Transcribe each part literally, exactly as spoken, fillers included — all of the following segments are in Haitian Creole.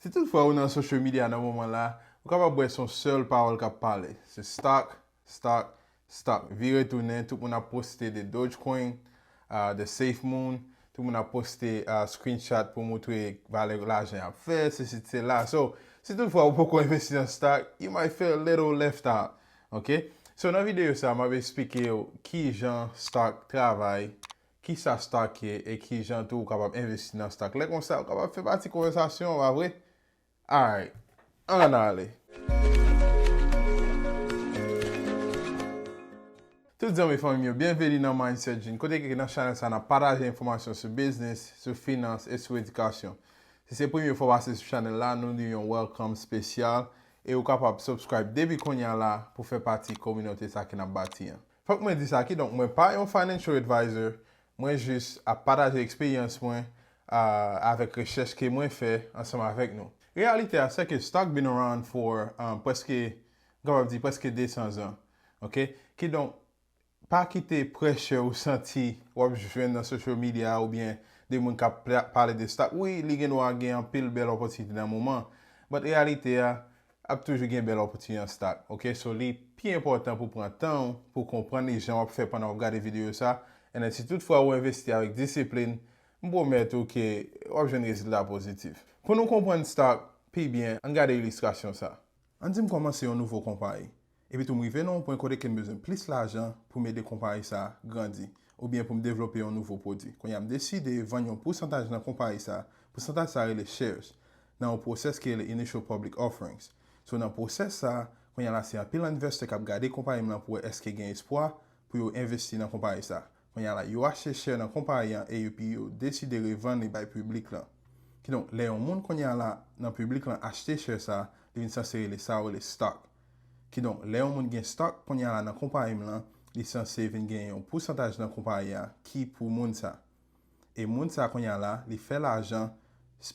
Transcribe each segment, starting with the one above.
Si toutfwa ou nan social media nan moman la, ou kapab wè se yon sèl pawòl k ap pale. Se stock, stock, stock. Vire tounen, tout moun ap poste de Dogecoin, uh, de SafeMoon, tout moun ap poste uh, screenshot pou moutre valè lajan y ap fè, se sit se la. So, si toutfwa ou poko envesti nan stock, you might feel a little left out. Ok? So, nan videyo sa, m ap eksplike w kijan stock travay, kisa stock ye e kijan tou ou kapab envesti nan stock. Lè konsa, ou kapab fè pati konvèsasyon, pa vre? Alright, ann ale. Tout zanmi fanmi m yo, byenveni nan Mindset Gene, kote ke nan chanèl sa n ap pataje enfòmasyon sou biznis, sou finans e sou edikasyon. Si se premye fwa w pase sou chanèl la, nou di yon welcome spesyal e ou kapab subscribe depi kounye a la pou fè pati kominote sa ke n ap bati an. Fòk mwen di sa, kidonk mwen pa yon financial advisor, mwen jis ap pataje eksperyans mwen uh, avèk rechèch ke mwen fè ansanm avèk nou. Reyalite a se ke stock been around for um, prèske, m kapab di prèske de san zan. Ok? Kidonk, pa kite pressure ou santi w ap jwenn nan social media oubyen de moun k ap pale de stock. Wi, li gen dwa gen anpil bèl opòtinite nan moman. But reyalite a, ap toujou gen bèl opòtinite nan stock. Ok? So, li pi enpòtan pou pran tan w pou konprann li jan w ap fè pandan w ap gade videyo sa. And then, si toutfwa ou envesti avèk disiplin, m pwomèt ou ke w ap jwenn rezilta pozitif. Pou nou konprann stock pi byen, ann gade ilistrasyon sa. Ann di m kòmanse yon nouvo konpayi. Epi tou m rive nan yon pwen kote ke m bezwen plis lajan pou m ede konpayi sa grandi, oubyen pou m devlope yon nouvo pwodui. Kounye a m deside vann yon pousantaj nan konpayi sa, pousantaj sa rele shares, nan yon pwosès ki rele initial public offerings. So nan pwosès sa, kounye a la se anpil envestè k ap gade konpayi m lan pou wè èske gen espwa pou yo envesti nan konpayi sa. Kounye a la, yo achte share nan konpayi an epi yo deside revann li bay piblik lan. Kidonk, lè yon moun kounye a la nan piblik lan achte share sa, li vin sanse rele sa yo rele stock. Kidonk, lè yon moun gen stock kounye a la nan konpayi m lan, li sanse vin gen yon pousantaj nan konpayi a ki pou moun sa. E moun sa kounye a la, li fè lajan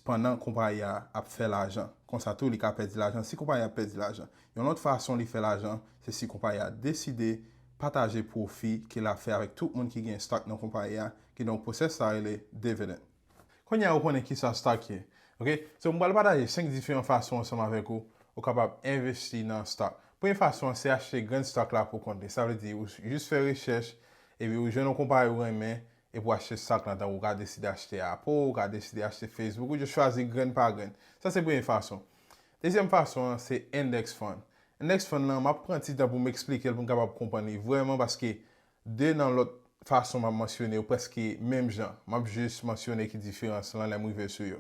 pandan konpayi a ap fè lajan. Konsa tou, li ka pèdi lajan si konpayi a ap pèdi lajan. Yon lòt fason li fè lajan, se si konpayi a deside pataje pwofi ke l ap fè avèk tout moun ki gen stock nan konpayi a, kidonk pwosès sa rele dividend. Kounye a ou konnen kisa stock ye. Ok? So, m pral pataje senk diferan fason ansanm avèk ou, ou kapab envesti nan stock. Premye fason an se achte grenn stock la pou kont li. Sa vle di ou jis fè rechèch, epi ou jwenn yon konpayi ou renmen, epi w achte stock lan, tankou ou ka deside achte Apple, ou ka deside achte Facebook, ou just chwazi grenn pa grenn. Sa se premye fason. Dezyèm fason an se index fund. Index fund lan, m ap pran ti tan pou m eksplike l pou m kapab konprann li vrèman, paske de nan lòt fason m ap mansyone yo prèske menm jan. M ap jis mansyone ki diferans lan lè m rive sou yo.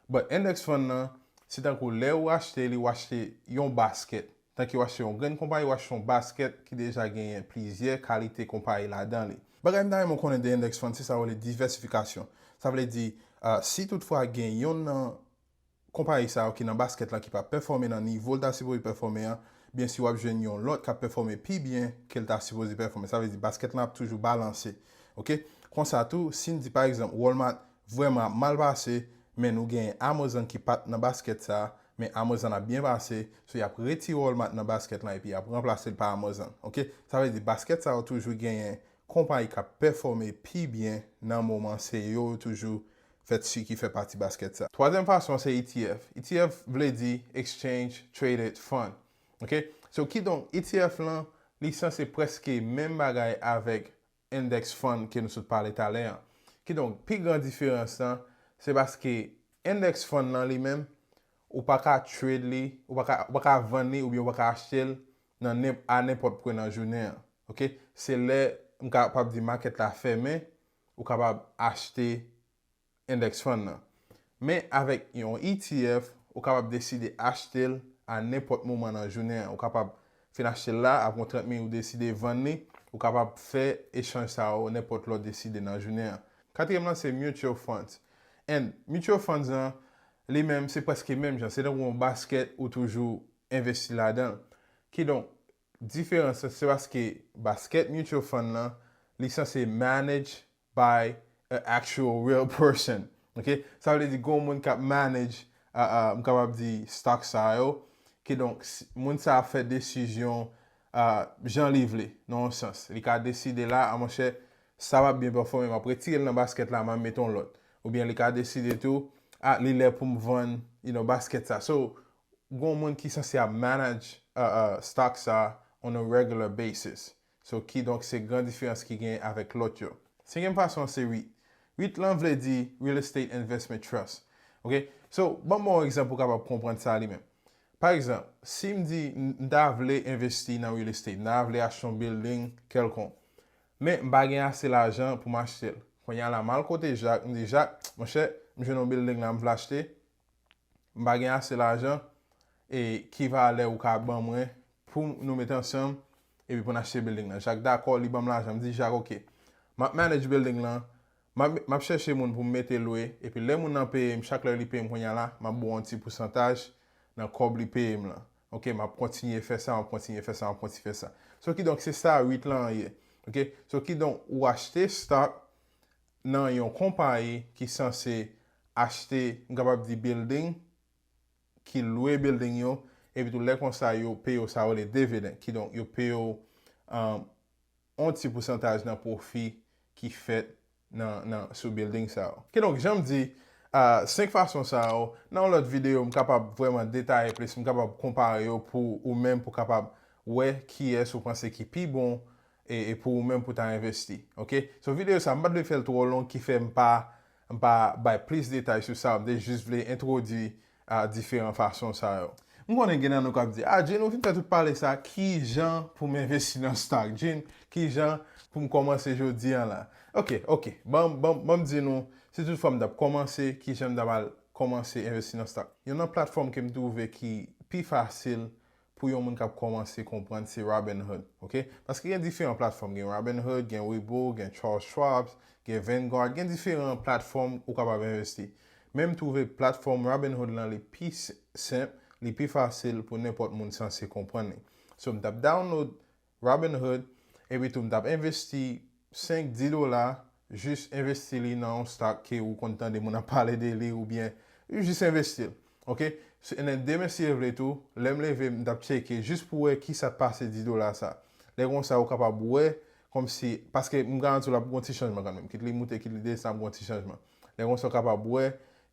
But index fund lan, se tankou lè ou achte li, ou achte yon basket. Tankou ou achte yon grenn konpayi, ou achte yon basket ki deja genyen plizyè kalite konpayi ladan li. Bagay m ta renmen w konnen de index fund, se sa yo rele divèsifikasyon. Sa vle di, uh, si toutfwa gen yonn nan konpayi sa yo ki nan basket lan ki pa pèfòme nan nivo l ta sipoze pèfòme an, byen si w ap jwenn yon lòt k ap pèfòme pi byen ke l ta sipoze pèfòme. Sa vle di basket lan ap toujou balanse. Ok? Konsa tou, si n di pa egzanp Walmart vrèman ap mal pase, men nou gen Amazon ki pa t nan basket sa, men Amazon ap byen pase, so y ap retire Walmart nan basket lan epi y ap ranplase l pa Amazon. Ok? Sa vle di basket sa yo toujou genyen konpayi k ap pèfòme pi byen nan moman, se yo toujou fèt si ki fè pati basket sa. Twazyèm fason se E T F. E T F vle di Exchange Traded Fund. Ok? So, kidonk, E T F lan, li sanse prèske menm bagay avèk index fund ke nou sot pale talè an. Kidonk, pi gran diferans lan, se paske index fund lan li menm, ou pa ka trade li, ou pa ka, ou pa ka vann li oubyen ou pa ka achte l nan nenp-, a nenpòt pwen nan jounen an. Ok? Se lè m kapab di market la fèmen, ou kapab achte index fund nan. Men avèk yon E T F, ou kapab deside achte l a nenpòt moman nan jounen an. Ou kapab fin achte l la, apre yon trant minit ou deside vann li, ou kapab fè echanj sa yo nenpòt lè w deside nan jounen an. Katriyèm lan se mutual funds. And mutual funds lan, li menm, se prèske menm jan. Se tankou yon basket ou toujou envesti ladan l. Kidonk, diferans lan, se paske basket mutual fund lan, li sanse manage by a actual real person. Ok? Sa vle di gon moun k ap manage, uh, uh, m kapab di stock sa yo. Kidonk, s-, moun sa ap fè desizyon uh, jan li vle, nan yon sans. Li ka deside la, a monchè, sa p ap byen pèfòme, m ap retire l nan basket la, m ap met yon lòt. Oubyen li ka deside tou, a, li lè pou m vann you know, basket sa. So, gon moun ki sanse ap manage uh, uh, stock sa on a regular basis. So, kidonk, se gran diferans ki gen avèk lòt yo. Senkyèm fason se REIT. REIT lan vle di Real Estate Investment Trust. Ok? So, ban m yon egzanp pou w kapab konprann sa li menm. Pa egzanp, si m di m ta vle envesti nan real estate, m ta vle achte yon building kèlkonk, men m pa gen ase lajan pou m achte l. Kounye a la, m al kote Jak, m di, Jak, monchè, m jwenn yon building la, m vle achte, m pa gen ase lajan, e ki valè ou ka ban mwen pou nou met ansanm, epi pou n achte building lan? Jak dakò, li ban m lajan, m di Jak, ok, m ap manage building lan, m ap, m ap chèche moun pou m mete lwe, epi lè moun nan peye m, chak lè li peye m kounye a la, m ap ba w yon ti pousantaj nan kòb li peye m lan. Ok, m ap kontinye fè sa, m ap kontinye fè sa, m ap kontinye fè sa. So, kidonk, se sa REIT lan ye. Ok, so, kidonk, ou achte stock nan yon konpayi ki sanse achte, m kapab di building, ki lwe building yo, epi tou lè konsa yo peye w sa yo rele dividend. Kidonk, yo peye w um, yon ti pousantaj nan pwofi ki fèt nan, nan, sou building sa yo. Kidonk, jan m di, uh, senk fason sa yo, nan yon lòt videyo, m kapab vrèman detaye plis, m kapab konpare yo pou ou menm pou kapab wè kiyès ou panse ki pi bon e, e pou ou menm pou ta envesti. Ok? So, videyo sa, m pa t vle fè l twò long, ki fè m pa, m pa bay plis detay sou sa. M te jis vle entwodui a diferan fason sa yo. M konnen gen nan nou k ap di, "Ah, Jin, ou fin fè tout pale sa, ki jan pou m envesti nan stock, Jin? Ki jan pou m kòmanse jodi a la?" Ok, ok. Ban, ban, ban m di nou, si tout fwa m t ap kòmanse, ki jan m t ap al kòmanse envesti nan stock. Youn nan platfòm ke m twouve ki pi fasil pou yon moun k ap kòmanse konprann se Robinhood, ok? Paske gen diferan platfòm, gen Robinhood, gen Webull, gen Charles Schwab, gen Vanguard, gen diferan platfòm ou kapab envesti. Men m twouve platfòm Robinhood lan li pi s- senp, li pi fasil pou nenpòt moun sanse konprann li. So, m t ap download Robinhood, epi tou m t ap envesti senk, dis dola, jis envesti li nan yon stock ke ou konn tande moun ap pale de li, oubyen jis envesti l. Ok? So, and then demen si Dye vle tou, lè m leve, m t ap tcheke jis pou wè kisa t pase dis dola sa. Lè konsa, ou kapab wè, kòmsi, paske m garanti w l ap gon ti chanjman kanmenm. Kit li moute, kit li desann, ap gon ti chanjman. Lè konsa, ou kapab wè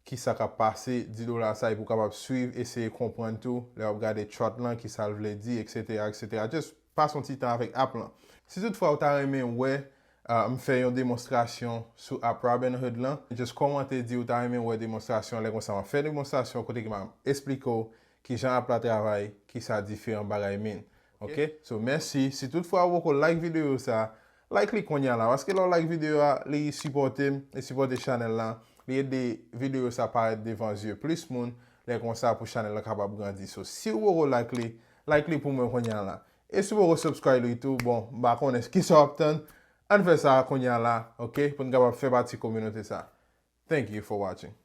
kisa k ap pase dis dola sa, epi ou kapab swiv, eseye konprann tou, lè w ap gade chart lan, kisa l vle di, etsetera, etsetera. Just pase yon ti tan avèk app lan. Si tout fwa ou ta renmen wè, uh, m fè yon demonstrasyon sou app Robinhood lan, just kòmante, di ou ta renmen wè demonstrasyon, lè konsa m ap fè demonstrasyon kote ke m ap esplike w kijan app la travay, kisa diferan bagay mean. Ok? So, mèsi. Si tout fwa ou poko like videyo sa, like li kounye a la, paske lè w like videyo a, li sipòte m, li sipòte chanèl la, li ede videyo sa parèt devan zye plis moun, lè konsa pou chanèl la kapab grandi. So, si ou poko like li, like li pou mwen kounye a la. E si w poko subscribe li tou, bon, m pa konnen kisa w ap tann, ann fè sa kounye a la, ok, pou n kapab fè pati kominote sa. Thank you for watching.